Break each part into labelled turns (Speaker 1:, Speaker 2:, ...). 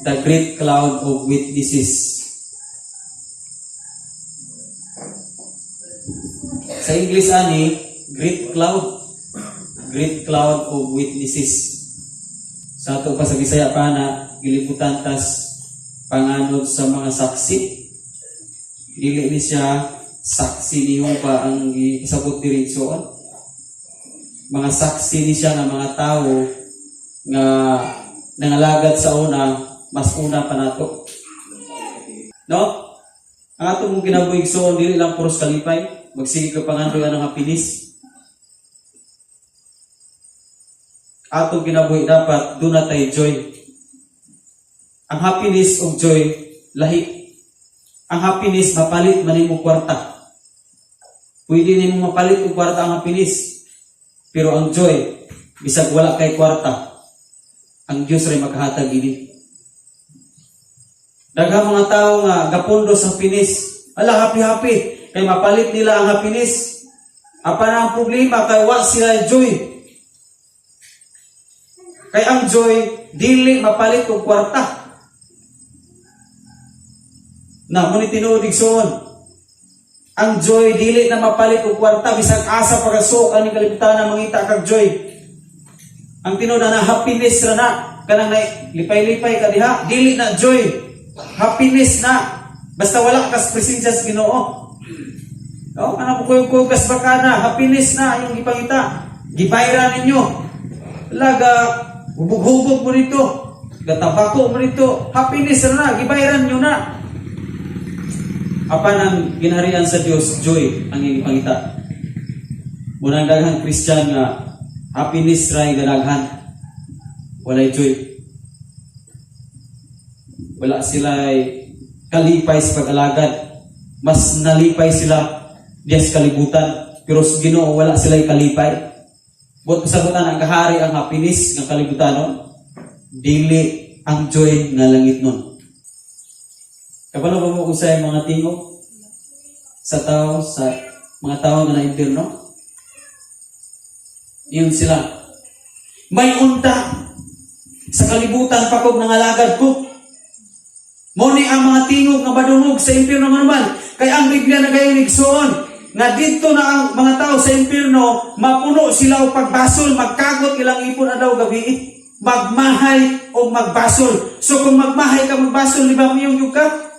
Speaker 1: The great cloud of witnesses. Sa English ani, great cloud. Great cloud of witnesses. Sa ato pa sa Bisaya pa na, gilibutan tas panganod sa mga saksi. Dili ni siya saksi ni ba ang gisabot diri, igsoon. Mga saksi ni siya nga mga tao nga nangalagad sa una, mas una pa nato. No? Ang ato mong kinabuhi, igsoon, dili lang puros kalipay, magsige ka pangandoy anang happiness. Atong kinabuhi dapat duna tay joy. Ang happiness ug joy lahi. Ang happiness, mapalit man nimo kwarta. Pwede nimo mapalit og kwarta ang happiness. Pero ang joy, bisag wala kay kwarta, ang Dios ray makahatag ini. Daghang mga tao nga gapundo sa happiness. Ala, happy happy kay mapalit nila ang happiness. Apan ang problema kay wa sila joy. Kay ang joy dili mapalit og kwarta. Na mo ni tinuod, igsoon. Ang joy dili na mapalit og kwarta, bisag asa pa kasuok ani kalibutan na mangita kag joy. Ang tinuod na happiness ra na, kanang na lipay-lipay ka diha, dili na joy. Happiness na. Basta wala ka sa presensya sa Ginoo. No, ano mo kuyog kas bakana, happiness na yung gipangita. Gibayra ninyo. Laga hubog-hubog mo nito. Gatabako mo nito. Happiness na, gibayran nyo na. Apan ang ginharian sa Dios, joy ang iyong ipangita. Munang daghang Christian nga happiness ray gadaghan. Walay joy. Wala sila kalipay sa pag-alagad. Mas nalipay sila diya sa kalibutan. Pero sa Ginoo wala sila kalipay. Buot pasabutan, ang kahari ang happiness ng kalibutan nun, dili ang joy nga langit nun. Kabalo ba mo usay mga tingog sa tao, sa mga tao nga na-impyerno? Yun sila. "May unta sa kalibutan pa kog nangalagad ko." Mo ni ang mga tingog nga madungog sa impyerno manuman. Kay ang Biblia na gayon, igsoon, nga dito na ang mga tao sa impyerno, mapuno sila og pagbasol, magkagot ilang ipon adlaw gabi, magmahay o magbasol. So kung magmahay ka, magbasol, di ba miyong ka?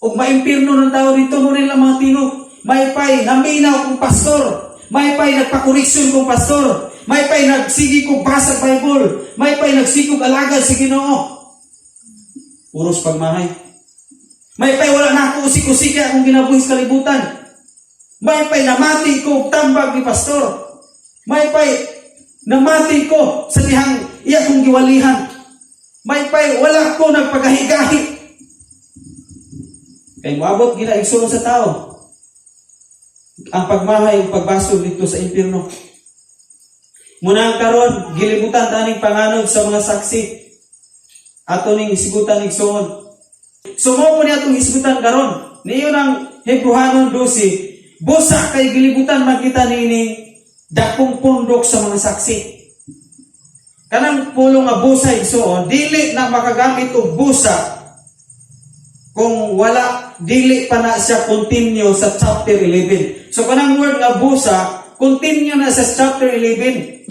Speaker 1: Og maimpirno ng tao dito mo nila mga tingog. "Maypay naminaw kong pastor. Maypay nagpakoreksyon kong pastor. Maypay nagsigi kong basa Bible. Maypay nagsigi kong alagad sa Ginoo." Puros pagmahay. "Maypay wala na ako usik-usik akong ginabuhi sa kalibutan. Maypay namati ko og tambag ni pastor. Maypay namati ko sa dihang iya kong giwalihan. Maypay wala ko nagpagahi-gahi." Kay moabot gina, igsoon, sa tao ang pagmahay ug pagbasol dito sa impyerno. Muna ang karon gilibutan taning panganod sa mga saksi. Ato ning hisgutan, igsoon. So mo po niya atong hisgutan karon. Niyo ng Hebreohanon 12, busa kay gilibutan man kita niining dakong pundok sa mga saksi. Kanang pulong nga busa, igsoon, dili na makagamit og busa kung wala, dili pa na siya continue sa chapter 11. So kanang word nga busa, continue na sa chapter 11.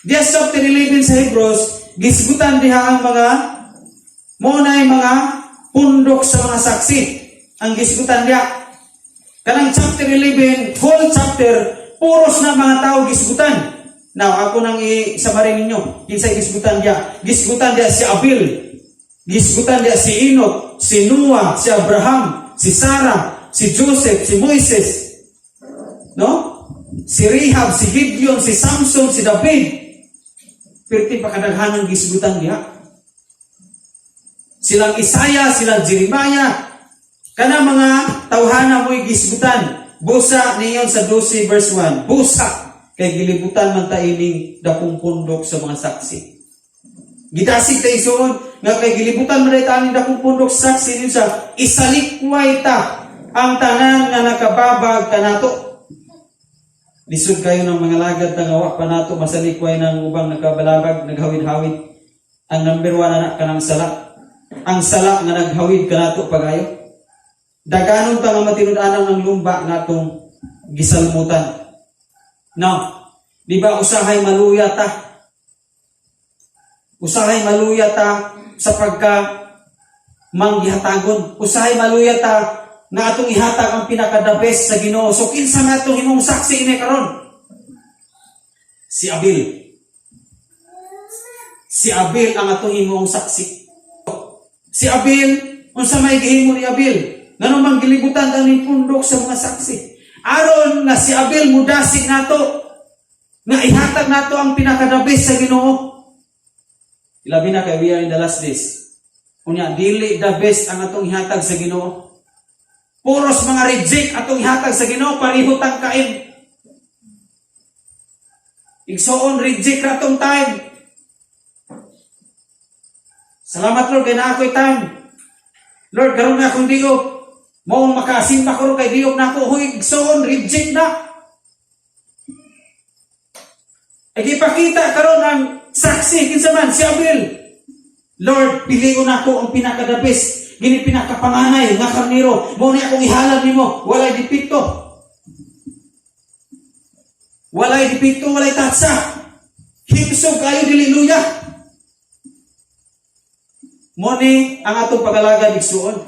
Speaker 1: Diya sa chapter 11 sa Hebrews, gisgutan diha ang mga mo na mga pundok sa mga saksi. Ang gisgutan diha. Kanang chapter 11, whole chapter, puros na mga tao gisgutan. Now, ako nang i-summary ninyo. Kinsay gisgutan diha? Gisgutan diha si Abel. Gisgutan diha si Enoch, si Noah, si Abraham, si Sarah, si Joseph, si Moises. No? Si Rahab, si Gideon, si Samson, si David. Perti pa kadaghanan gisgutan diha. Silang Isaiah, silang Jeremiah. Kana mga tawhana mo'y gisgutan. Busa niyon sa 12 verse 1. Busa kay gilibutan man ta ining dakong pundok sa mga saksi. Gidasig ta, igsoon, nga kay gilibutan man ta ining dakong pundok sa saksi niyon sa isalikway ta ang tanan nga nakababag kanato. Lisod kayo ng mga lagad nga wa pa nato masalikway ng ubang nakabalabag, naghawid-hawid. Ang number one na kanang sala. Ang sala nga naghawid kanato pagayo. Daganon ta nga matinud-anan ng lumba nga atong gisalmutan. No. Di ba usahay maluya ta? Usahay maluya ta sa pagka manggihatagon. Usahay maluya ta nga atong ihatag ang pinaka the best sa Ginoo. So kinsa nga atong himong saksi ini karon? Si Abel. Si Abel ang atong himong saksi. Si Abel, unsa may gihimo ni Abel? Ngano man gilibutan ang pundok sa mga saksi? Aron nga si Abel mudasig nato nga ihatag nato ang pinaka the best sa Ginoo. Ilabi na kay we are in the last days. Unya, dili the best ang atong ihatag sa Ginoo. Puros mga reject atong ihatag sa Ginoo, pareho tang Cain. Igsoon, reject ra atong time. Salamat, Lord, kay naa ako'y time. Lord, karon na akong day off. Mao makasimba ko ron kay day off na ako. Huy, igsoon, reject na. Ay ipakita karon ang saksi kinsa man si Abel. Lord, pilion nako ang pinaka the best, gini pinakapanganay nga karnero. Mao ni akong ihalad nimo, walay depekto. Walay depekto, walay tatsa. Himsog kayo, dili luya. Mao ni ang atong pag-alagad, igsuon.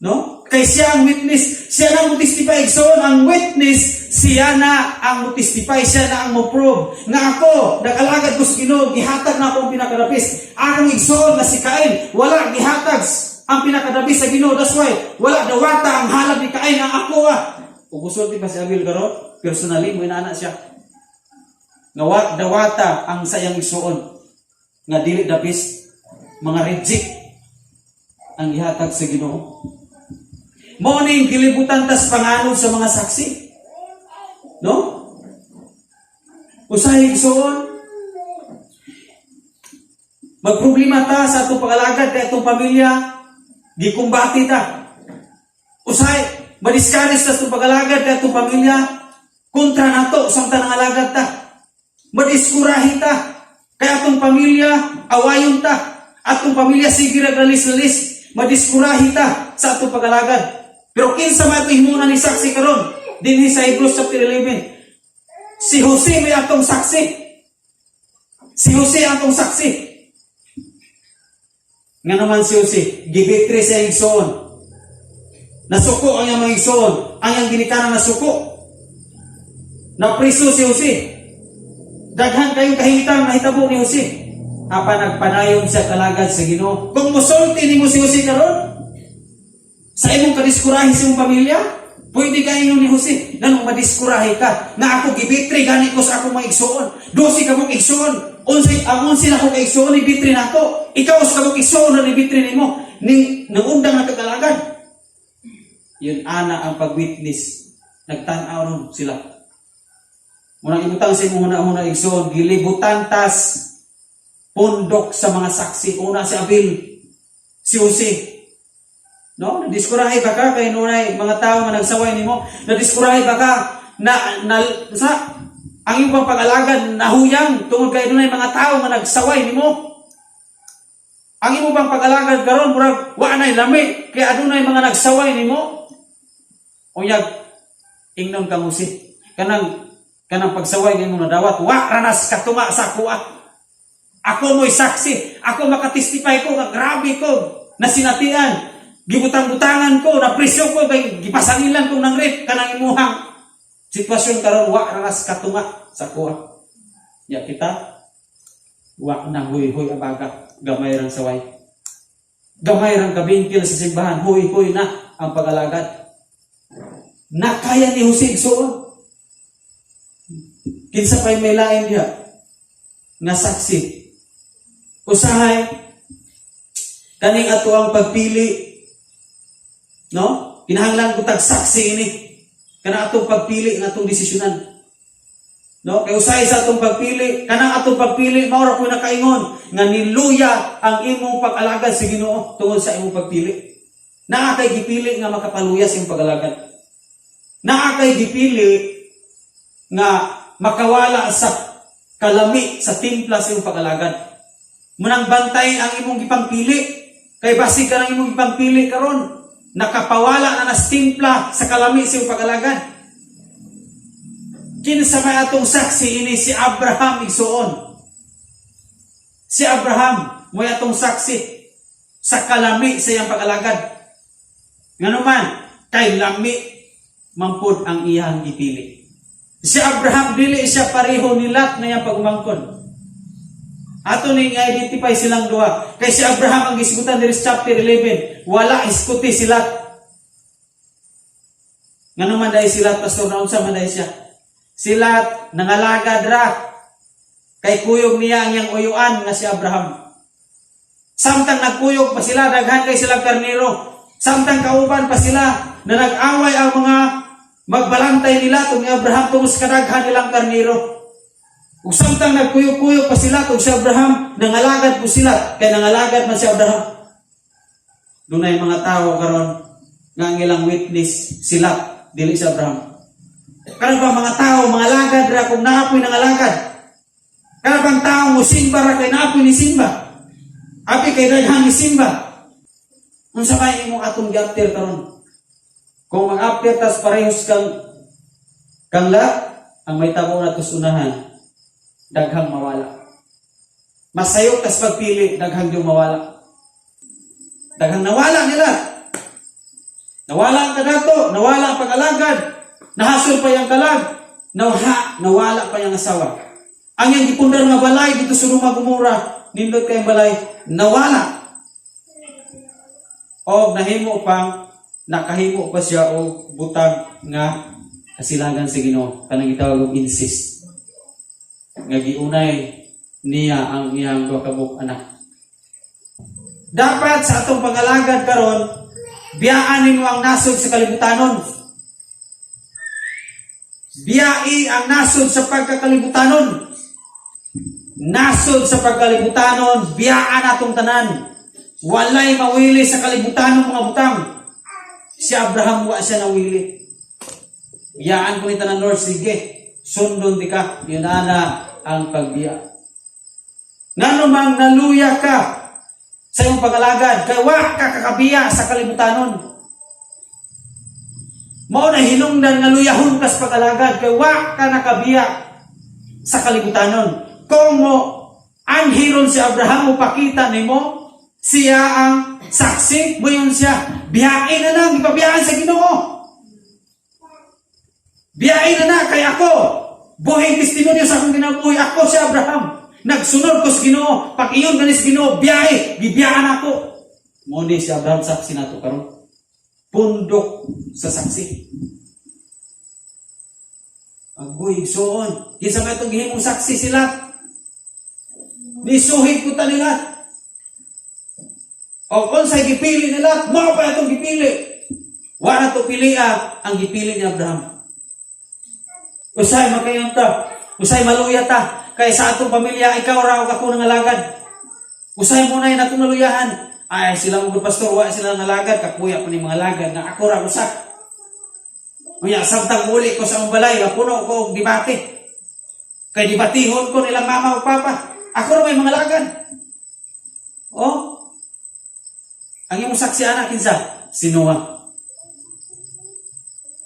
Speaker 1: No? Kay siya ang witness, siya na ang mo-testify, igsuon, ang witness, siya na ang mo-testify, siya na ang mo-prove nga ako, nag-alagad ko sa Ginoo, gihatag na ako ang pinaka the best. Akong igsuon na si Cain, wala gihatag ang pinaka the best sa Ginoo. That's why wala dawata ang halad ni Cain ang ako ah. Ug musulti pa si Abel karon, personally mo inaana siya. Nga wa dawata ang sayang igsuon nga dili the best, mga reject ang gihatag sa Ginoo. Mao ning gilibutan tas panganod sa mga saksi. No? Usahay, igsoon, magproblema ta sa atong pag-alagad kay atong pamilya, gikumbati ta. Usahay, madiscourage ta sa atong pag-alagad kay atong pamilya, kontra nato samtang nangalagad ta. Madiskurahe ta kay atong pamilya, awayon ta. Atong pamilya sige ra lalis-lalis, madiskurahe ta sa atong pag-alagad. Pero kinsa man atong himuna ni saksi karon dinhi sa Hebrews chapter 11? Si Jose may atong saksi. Si Jose ang atong saksi. Nga naman si Jose, gibitri sa igsoon. Nasuko ang iyang mga igsoon. Ang iyang ginikanan nasuko. Napriso si Jose. Daghan kayong kahimtang nahitabo ni Jose. Apan nagpadayon sa kalagad sa Ginoo. Kung musulti nimo si Jose karon, sa imong kadiskurahe sa imong pamilya, pwede ka ingon ni Jose, nganong madiskurahe ka, nga ako gibitri gani ko sa akong mga igsoon. 12 ka mong igsoon. 11, ang 11 na ko ka igsoon ni bitri nako. Ikaw sa kabuk igsoon na ni bitri nimo. Ning nangundang na kagalagad. Yun ana ang pag-witness. Nagtan-aw ron sila. Munang ibutang sa imong huna-huna, igsoon, gilibutan tas pundok sa mga saksi. Una si Abel, si Jose. No? Nadiskurahe ba ka kay nunay mga tao nga nagsaway nimo? Nadiskurahe ba ka na, na sa ang imong pag-alagad nahuyang tungod kay dunay mga tao nga nagsaway nimo? Ang imo bang pag-alagad karon murag wa nay lami kay adunay mga nagsaway nimo? Unyag ingnon kang Jose, kanang kanang pagsaway nga imong nadawat wa ranas katunga sa akoa. Ako mo'y saksi. Ako makatestify ko nga grabe ko na sinatian. Gibutang-butangan ko, napresyo ko, kay gipasangilan ko ng rape kanang imuhang sitwasyon karon wa ranas katunga sa akoa. Ya kita wa na huy-huy abaga, gamay rang saway. Gamay rang kabingkil sa simbahan, huy-huy na ang pag-alagad. Nakaya ni Jose, igsoon. Kinsa pa'y may lain diha nga saksi? Usahay kaning ato ang pagpili, no? Kinahanglan ko tag saksi ini kana atong pagpili nga atong desisyonan. No? Kay usahay sa atong pagpili, kanang atong pagpili mao ra ko nakaingon nga niluya ang imong pag-alagad sa Ginoo tungod sa imong pagpili. Naa kay gipili nga makapaluya sa imong pag-alagad. Naa kay gipili nga makawala sa kalami sa timpla sa imong pag-alagad. Munang bantay ang imong gipangpili. Kay basi ka nang imong ipangpili karon, nakapawala na nas timpla sa kalami sa iyong pag-alagad. Kinsa may atong saksi ini? Si Abraham, igsuon. Si Abraham mo'y atong saksi sa kalami sa iyang pag-alagad. Ngano man, kay lami man pud ang iyang gipili. Si Abraham, dili siya pareho ni Lot na iyang pag-umangkon. Ato ning identify silang duha. Kay si Abraham ang gisgutan diri sa chapter 11, wala iskuti si Lot. Ngano man dahil si Lot, pastor, naunsa man dahil siya? Si Lot nangalagad ra kay kuyog niya ang iyang uyuan nga si Abraham. Samtang nagkuyog pa sila, daghan kay silang karnero. Samtang kauban pa sila na nag-away ang mga magbalantay nila ug ni Abraham tungod sa kadaghan nilang karnero. Ug samtang nagkuyog-kuyog pa sila ug si Abraham, nangalagad po sila kay nangalagad man si Abraham. Dunay mga tao karon nga ang ilang witness sila, dili si Abraham. Karon pa mga tao mangalagad ra kung naapoy nangalagad. Karon bang tao mo simba ra kay naapoy ni simba. Api kay daghang ni simba. Unsa may imong atong gi-after karon? Kung mag-after tas parehos kang Lot, ang may tabo na unahan, daghang mawala. Masayop tas pagpili, daghang yung mawala. Daghang nawala nila. Nawala ang kadato, nawala ang pag-alagad, nahasol pa yung kalag, nawala pa yung asawa. Ang iyang gipundar nga balay dito sa Sodoma Gomora, nindot kayong balay, nawala. O nahimo pang nakahimo pa siya og butang nga kasilagan sa Ginoo, kanang gitawag og incest. Nga giunay niya ang iyang duha ka buok anak. Dapat sa atong pangalagad karon, biyaan nimo ang nasod sa kalibutanon. Biyai ang nasod sa pagkakalibutanon. Nasod sa pagkalibutanon, biyaan atong tanan. Walay mawili sa kalibutanon mga butang. Si Abraham, wa siya nawili. Biyaan ko ni tanan, Lord, sige. Sundon di ka, yun ana ang pagbiya. Ngano mang naluya ka sa iyong pag-alagad, kay wa ka kakabiya sa kalibutanon. Mao na hinungdan nga luyahon ka sa pag-alagad, kay wa ka nakabiya sa kalibutanon. Kung mo anhiron si Abraham, mo pakita nimo siya ang saksi, moingon siya, "Biyain na lang, ipabiyaan sa Ginoo. Biyain na na, kay ako, buhing testimonyo sa akong kinabuhi, ako si Abraham. Nagsunod ko sa Ginoo, pag iyon ganis Ginoo, biyahe, gibiyaan ako." Mo ni si Abraham, saksi nato karon. Pundok sa saksi. Agoy, igsoon. Kinsa may itong gihimong saksi sila? Nisuhid ko ta nila. O unsay gipili nila, mao pa itong gipili. Wa na to pilia ang gipili ni Abraham. Usay makayon ta, usay maluya ta, kay sa atong pamilya ikaw ra og ako nangalagad. Usay mo na atong naluyahan. Ay, sila mo, pastor, wa sila nangalagad, kakuya pa ni mga lagad na ako ra usa. Unya samtang uli ko sa among balay, mapuno ko og debate. Kay debatihon ko nilang mama o papa. Ako ra may mga lagad. Oh. Ang imong saksi ana kinsa? Si Noah.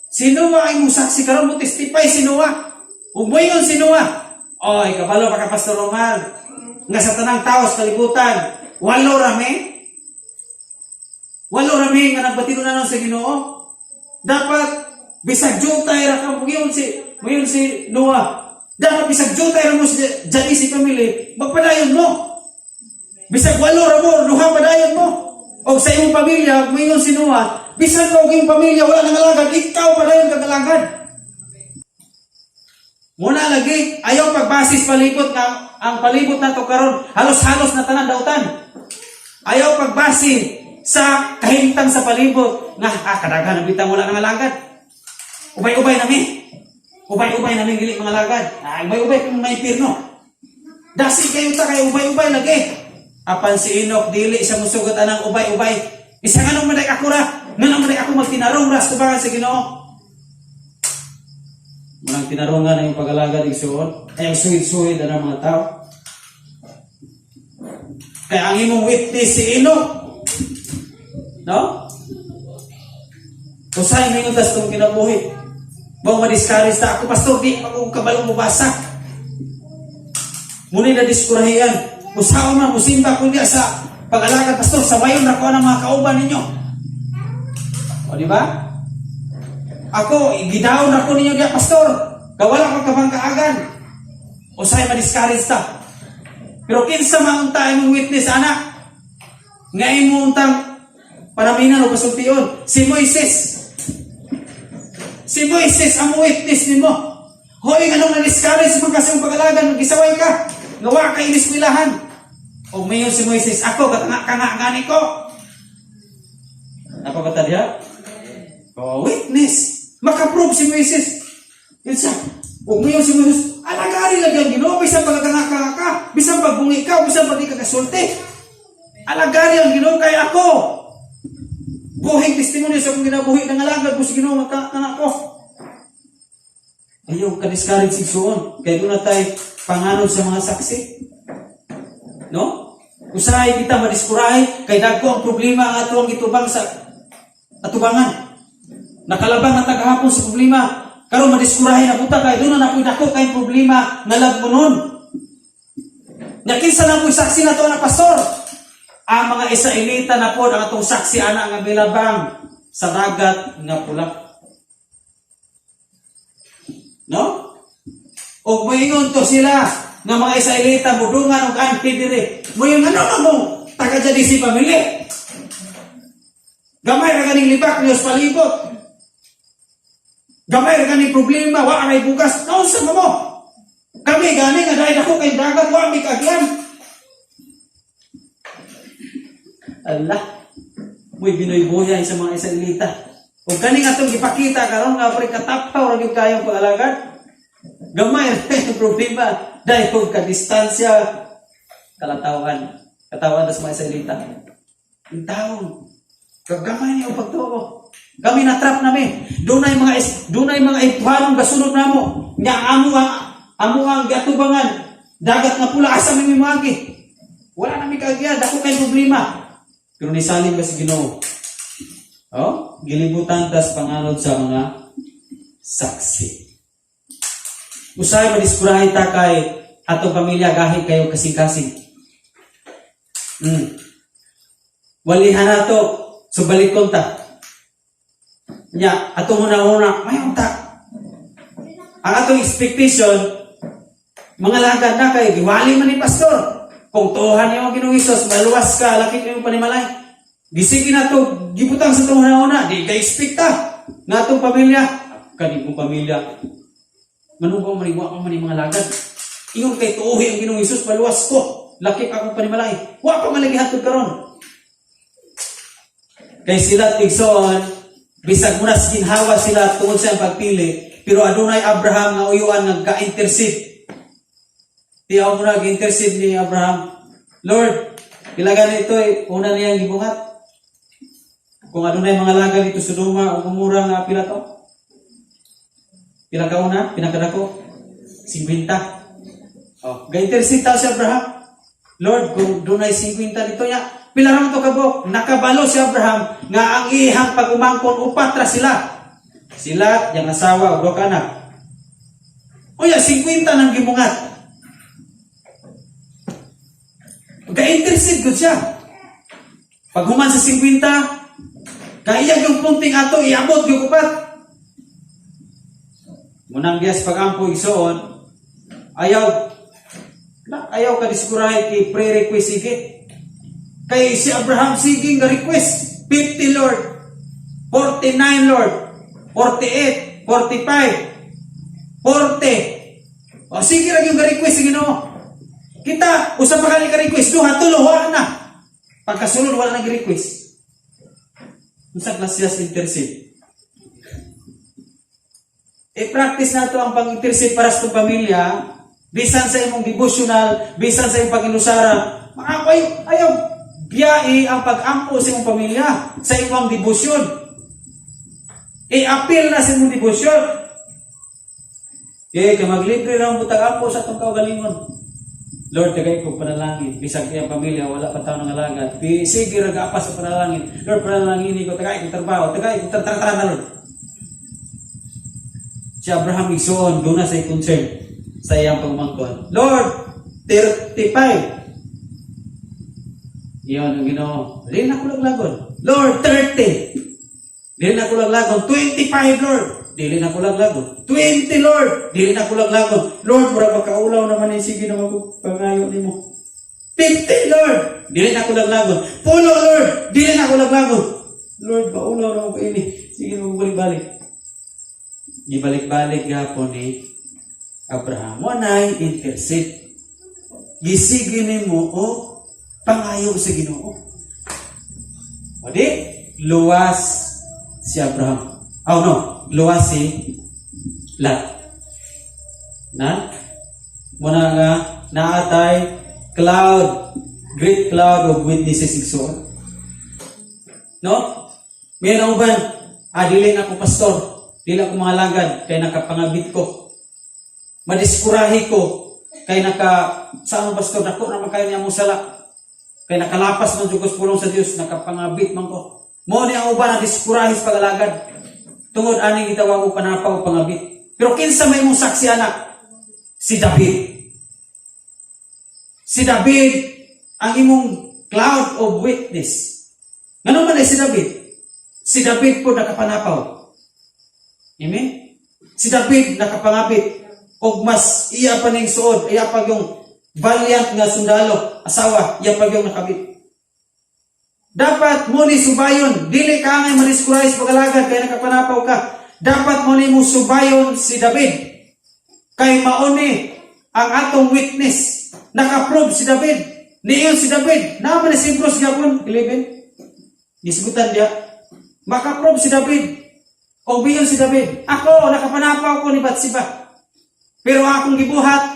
Speaker 1: Si Noah ang imong saksi karon, mo testify si Noah. Ug moingon si Noah, "Oy, kabalo pa ka, Pastor Omar, nga sa tanang tao sa kalibutan, walo rami. Walo rami nga nagbatino na sa Ginoo. Dapat bisag jutay ra ka," moingon si Noah. "Dapat bisag jutay ra mo sa Janice family, magpadayon mo. Bisag walo ra mo, duha padayon mo." O sa imong pamilya, moingon si Noah, bisan ka og imong pamilya wala nang alagad, ikaw padayon kag alagad. Muna lagi, ayaw pagbasis palibot nga ang palibot nato karon halos-halos na tanan dautan. Ayaw pagbase sa kahimtang sa palibot nga ah, kadaghan ang bitang wala nang alagad. Ubay-ubay nami. Ubay-ubay nami dili mga alagad. Ah, ubay-ubay kung may pirno. Dasi kayo ta kay ubay-ubay lagi. Apan si Enoch, dili siya musugot anang ubay-ubay. Isa nganong man ako ra, nganong man ako magtinarong ra sa tubangan sa Ginoo. Manang tinarungan ang pag-alagad, igsuon, ay ang suhid-suhid ang mga tao. Kaya ang imong witness si Enoch. No? Usahay moingon ta sa atong kinabuhi. Mao ma-discourage ta ako, "Pastor, di pa ko kabalo mobasa." Muna na diskurahian. Usaha man, musimba ko diya sa pag-alagad, "Pastor, sawayon ra ko ang mga kauban ninyo." O, di ba? "Ako, gidawon ra ko ninyo diya, Pastor. Kawala ko kabang kaagan." Usahay ma-discourage ta. Pero kinsa man unta imong witness, ana? Nga imo untang panaminan o pasultion? Si Moises. Si Moises ang witness nimo. Hoy, nganong na-discourage man kasi ang pag-alagan, gisaway ka. Nga wa ka iniskwelahan. O mayon si Moises, "Ako, katanga kanga gani ko." Napabata diha? Oh, witness. Makaprove si Moises. Yun siya. Ug mayon si Moises, "Alagari lagi ang Ginoo bisan pagkanga ka, bisan pagbungi ka, bisan pag di ka kasulti. Alagari ang Ginoo kay ako. Buhing testimonya sa akong ginabuhi, nangalagad ko sa Ginoo magkanga ko." Ayaw ka discourage, igsuon. Kay duna tay panganod sa mga saksi. No? Usahay kita madiskurahe kay dagko ang problema ang ato ang gitubang sa atubangan. Nakalabang na tagahapon sa problema. Karon madiskurahe na buta kay duna na ko'y dako kay problema nga lagmonon. Nya kinsa na ko'y saksi na to na, Pastor? Ang mga Israelita na po ang atong saksi ana nga milabang sa Dagat nga Pula. No? Og moingon to sila nga mga Israelita mudungan og anhi diri. Moingon ano man mo taga dyan si pamilya. Gamay ra ganing libak niyo sa palibot. Gamay ra ganing problema, wa ray bugas. Naunsa mo mo? Kami gani nga dahil ako kay dagat, wa mi kaagyan. Allah. Mo'y binoy-boyay sa mga Israelita. Ug kaning atong gipakita karon nga pre katapaw ra gyud kayong pag-alagad. Gamay ra yung problema dahil kung ka-distansya kalatawan. Katawan sa mga Israelita. Yung taon. Kagamay niyo pagtuo. Kami na trap nami. Dunay mga Egyptianong gasunod namo. Nya amo ang gatubangan. Dagat nga Pula, asa mi moagi? Wala nami kaagyan, dako kay problema. Pero nisalig ba si Ginoo? Oh, gilibutan tas panganod sa mga saksi. Usahay madiskurahe ta kay atong pamilya gahi kayo kasing-kasing. Walihan nato, so balikon ta. Nya, atong una-una, mayon ta. Ang atong expectation, mga lagad na kay giwali man ni Pastor. Kung tuohan niyo ang Ginoong Hesus, maluwas ka, lakip nimo panimalay. Gisigi na to, gibutang sa itong una, di ka expect ta. Nga atong pamilya, kani kong pamilya, manugaw man, wa pa man ni mga lagad. Ingon kay tuohi ang Ginoong Hesus, maluwas ko. Lakip akong panimalay. Wa pa man lagi hantod karon. Kay sila, igsoon, bisag muna sa ginhawa sila tungod sa iyang pagpili, pero adunay Abraham nga uyuan nga ga-intercede. Tiyaw mo na, ga-intercede ni Abraham. "Lord, pila gani ito eh, una niyang gibuhat. Kung adunay mga laga dito sa Sodoma o Gomora nga pila to? Pila ka una? Pinakadako? 50. Oh, ga-intercede tao si Abraham. "Lord, kung dunay 50 dito niya, pila ra man to kabuok?" Nakabalo si Abraham nga ang iyang pag-umangkon, upat ra sila. Sila, yang asawa, ug duha ka anak. Uya, 50 nang gimungat. Ga-intercede gud siya. Paghuman sa 50, kaya yung punting ato, iabot yung upat. Munang diyas pag-ampo, igsoon, ayaw, na, ayaw ka diskurahe kay pre-request sige. Kay si Abraham sige nga request, "50, Lord, 49, Lord, 48, 45, 40." O sige ra yung request sige no. Kita, usa pa kani ka request, duha, tulo, wala na. Pagkasulod, wala nang request. Unsa klase intercede? I-practice nato ang pag-intercede para sa itong pamilya, bisan sa imong devotional, bisan sa imong pag-inusara, mga ayaw, ayaw biyai ang pag-ampo sa imong pamilya, sa imong debosyon. I-appeal na sa imong debosyon. Eh, kay maglibre ra ang butag ampo sa atong kaugalingon. Lord, tagay ko panalangin. Bisag iyang pamilya, wala pa tao nang alagad. Di, sige, ragapas sa panalangin. Lord, panalangin ko, tagay ko trabaho, tagay ko tara na, Lord. Si Abraham, igsuon, duna say concern sa iyang pagmangkon. Lord, 35. Iyon ang Ginoo. Dili na ko laglagon. Lord, 30. Dili na ko laglagon. 25, Lord. Dili na ko laglagon. 20, Lord. Dili na ko laglagon. Lord, mura makaulaw naman eh. Sige naman ko pangayo nimo. 50, Lord. Dili na ko laglagon. Pulo, Lord. Dili na ko laglagon. Lord, maulaw naman ko ini. Sige naman ko balik-balik. Gibalik-balik gapon ni Abraham. Mao nay intercede. Gisige nimo o pangayo sa Ginoo. O di, luwas si Abraham. Oh no, luwas si Lot. Na? Muna nga naatay cloud, great cloud of witnesses, igsoon. No? May uban, dili na ako pastor, dili ako mga lagad, kay nakapangabit ko. Madiskurahi ko, kay naka, sa ano pastor, dako naman kayo niya mo sala. Kay nakalapas man jud ko sa pulong sa Dios, nakapangabit man ko. Mo ni ang uban na diskurahi sa pag-alagad. Tungod ani gitawag og panapaw o pangabit. Pero kinsa may mong saksi anak? Si David. Si David ang imong cloud of witness. Ngano man ay si David? Si David po nakapanapaw. Amen? Si David nakapangabit og mas iya pa ning suod, iya pa yung valiant nga sundalo, asawa, iya pa yung nakabit. Dapat mo ni subayon, dili ka angay madiskuray sa pag-alagad kay nakapanapaw ka. Dapat mo ni mo subayon si David. Kay mauni ang atong witness. Naka-prove si David. Niyon si David. Naman ni Hebrews gapon 11. Gisgutan diya. Maka-prove si David. O biyon si David. Ako, nakapanapaw ko ni Batseba. Pero akong gibuhat,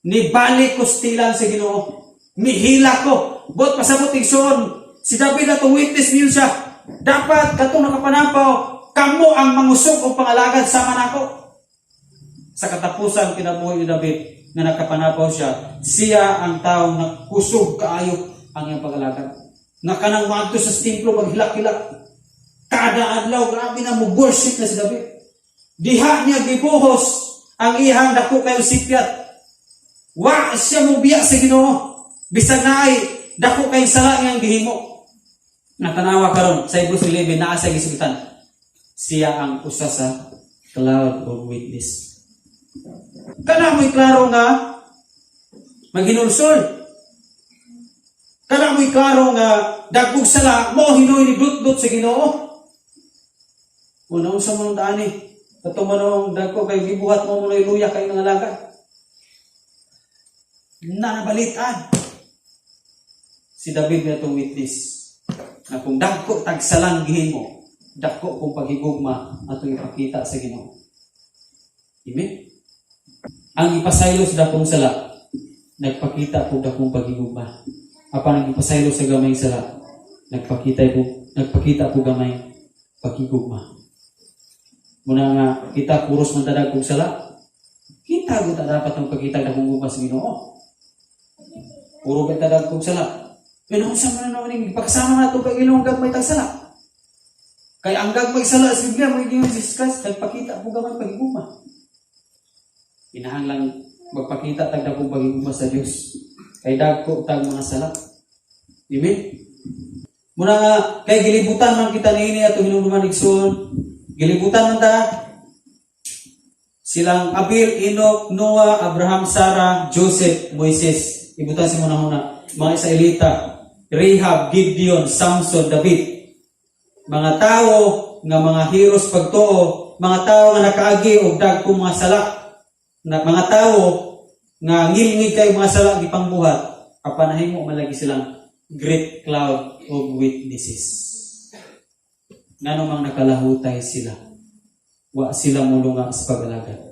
Speaker 1: nibalik ko stilan sa Ginoo. Mihila ko. Bot pasabot igsoon. Si David atong witness niyo siya. Dapat katong nakapanapaw, kamo ang mangusog o pangalagad sama nako. Sa katapusan kinabuhi ni David nga nakapanapaw siya, siya ang taong nakusog kaayo ang iyang pag-alagad. Nga kanang moadto sa templo maghilak-hilak. Kada adlaw grabe na mo worship na si David. Diha niya gibuhos ang iyang dako kayo sipyat. Wa siya mo biya sa Ginoo. Bisan naay dako kay sala niyang gihimo. Natanawa karon sa Hebrews 11 naa sa gisgutan. Siya ang usa sa cloud of witness. Kana mo'y klaro nga maghinulsol. Kana mo'y klaro nga dagkog sala mo hinuoy ni dut-dut sa Ginoo. Una unsa man ang daan eh. Kato man ang dagko kay gibuhat mo mo luya kay mga alagad. Na nabalitan. Si David nga itong witness na kung dagko tagsalang gihimo, dagko kung paghigugma atong ipakita sa Ginoo. Amen? Ang ipasaylo sa dakong sala, nagpakita po dakong paghigugma. Apan ang ipasaylo sa gamay sala, nagpakita po gamay paghigugma. Muna nga kita puros man tadag kong sala, kita gud ta dapat ang pagkita dakong gugma sa Ginoo. Puro ba tadag kong sala? Pero unsa man naman ning ipakasama nato kay Ginoo gagmay tag sala. Kay ang gagmay sala sa Biblia mo giingon si Jesus Christ nagpakita po gamay paghigugma. Kinahanglan magpakita tag dakong paghigugma sa Dios. Kay dagko tag mga sala. Amen. Muna nga kay gilibutan man kita niini atong hinumduman, igsoon. Gilibutan man ta silang Abel, Enoch, Noah, Abraham, Sarah, Joseph, Moises. Ibutan si muna huna. Mga Israelita, Rahab, Gideon, Samson, David. Mga tao nga mga heroes pagtuo, mga tao nga nakaagi og dagkong mga sala. Na mga tao nga ngilngig kay mga sala gipangbuhat, apan nahimo man lagi silang great cloud of witnesses. Ngano mang nakalahutay sila. Wa sila mulunga sa pag-alagad.